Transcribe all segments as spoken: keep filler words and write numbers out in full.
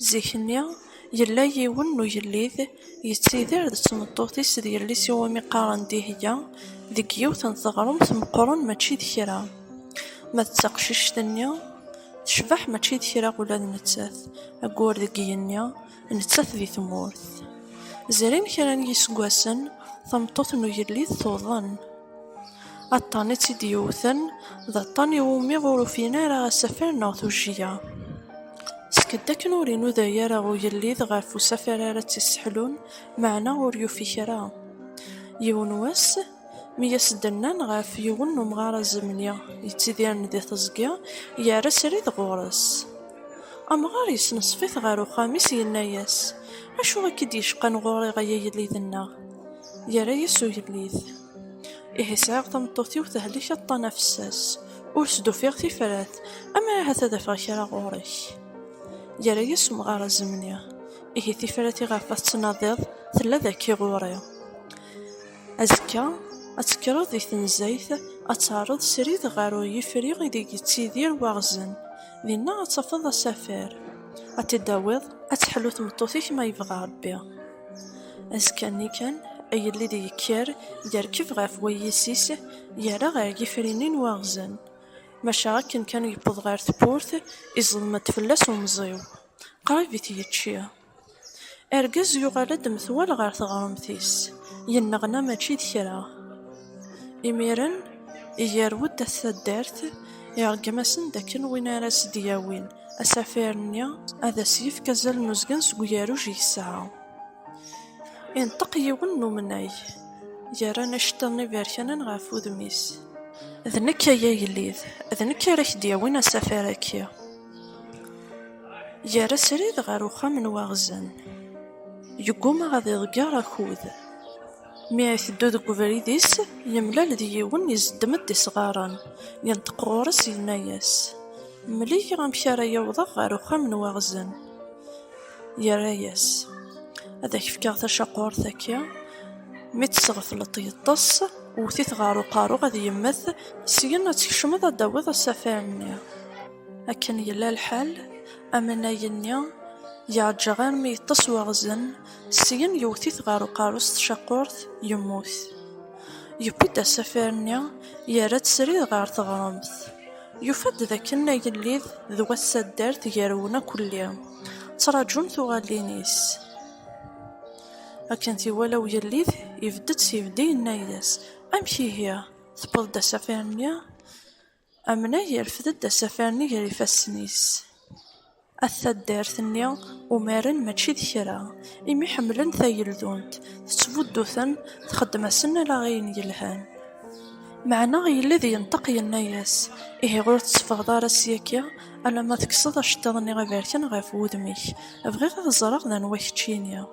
Zik-nni, yella yiwen n ugellid yettidir d tmeṭṭut-is d yelli-s iwumi qqaren Dihya deg yiwet n teɣremt meqqren mačči d kra. Ma d taqcict-nni, tecbeḥ mačči d kra ula d nettat, aggur deg yigenni, nettat di tmurt. Zrin kra n yiseggasen, tameṭṭut n ugellid tuḍen. Aṭṭan i tt-id-yewwten d aṭṭan iwumi ur ufin ara asafar neɣ tujjya. Skud akken ur inuda ara ugellid ɣef usafar ara tt-isseḥlun, meɛna ur yufi kra. Yiwen wass, mi as-d-nnan ɣef yiwen n umɣar azemni yettidiren di teẓgi, yerra srid ɣur-s. Amɣar yesneṣf-it ɣer uxxam-is, yenna-yas: "Acu i k-id-yecqan ɣur-i, ay agellid-nneɣ?" Yerra-yas ugellid: "Ihi sɛiɣ tameṭṭut-iw tehlek aṭṭan afessas, ur s-d-ufiɣ tifrat, ama ahat ad afeɣ kra ɣur-k." Yerra-yas umɣar azemni: "Ihi tifrat iɣef ad tettnadiḍ tella daki ɣur-i. Azekka ad tekkreḍ di tnezzayt, ad teɛreḍ srid ɣer yifri ideg yettidir waɣzen, dinna ad tafeḍ asafar, ad t-id-tawiḍ, ad teḥlu tmeṭṭut-ik ma yebɣa Rebbi." Azekka-nni kan, agellid yekker, yerkeb ɣef wayis-is, yerra ɣer yifri-nni n waɣzen. Maca akken kan yewweḍ ɣer tewwurt, iẓellem-d fell-as umẓiw. Qrib i t-yečči. Argaz yuɣal-d metwal ɣer teɣremt-is, yenneɣna mačči d kra. Imiren, igerwed at taddart, iṛeggem-asen-d akken win ara s-d-yawin asafar-nni ad as-yefk azal n uzgen seg ugerruj i yesɛa. Inṭeq yiwen n umnay, yerran iceṭṭiḍen iberkanen ɣef wudem-is. "D nekk ay agellid, d nekk ara k-d-yawin asafar-agi." Yerra srid ɣer uxxam n waɣzen. Yegguma ad iḍegger akud. Mi iteddu deg ubrid-is, yemlal d yiwen izeddem-d isɣaren, yenṭeq ɣur-s, yenna-yas: "Mel-iyi amek ara yawḍeɣ ɣer uxxam n waɣzen." Yerra-yas: "Ad ak-fkeɣ tacaqurt-agi, mi tt-tesɣefleḍ yeṭṭes, wwet-it ɣer uqerru ad yemmet, syin ad tkecmeḍ ad d-tawiḍ asafar-nni." Akken yella lḥal, amnay-nni yeɛǧeɣ armi yeṭṭes waɣzen, syin yewwet-it ɣer uqerru s tcaqurt, yemmut. Yewwi-d asafar-nni, yerra-t srid ɣer teɣremt. Yufa-d d akken agellid d wat taddart gerwen akkelli, ttraǧun tuɣalin-is. Akken t-iwala ugellid, ibedd-d s ibeddi, yenna-yas: "Amek ihi, tewwiḍ-d asafar-nni?" Amnay yerfed-d asafar-nni gar ifassen-is. At taddart-nni umaren mačči d kra, imi ḥemmlen tageldunt, tettbuddu-ten, txeddem-asen ala ayen yelhan. Meɛna agellid yenṭeq, yenna-yas: "Ihi ur tetteffɣeḍ ara syagi alamma tekkseḍ aceṭṭiḍ-nni aberkan ɣef wudem-ik. Bɣiɣ ad ẓreɣ d anwa keččini."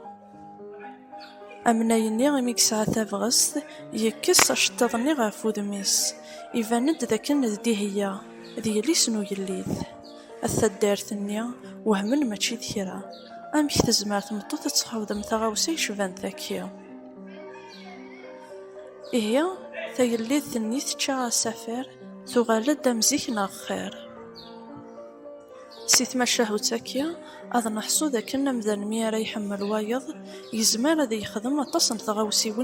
Amnay-nni, imi yesɛa tabɣest, yekkes aceṭṭiḍ-nni ɣef wudem-is. Iban-d d akken d Dihya, d yelli-s n ugellid. At taddart-nni wehmen mačči d kra. Amek tezmer tmeṭṭut ad txedem taɣawsa yecban taki? Ihi, tagellidt-nni tečča asafar, tuɣal-d am zik neɣ xir. Si tmacahut-agi, ad neḥṣu d akken amdan mi ara iḥemmel wayeḍ, yezmer ad yexdem aṭas n tɣawsiwin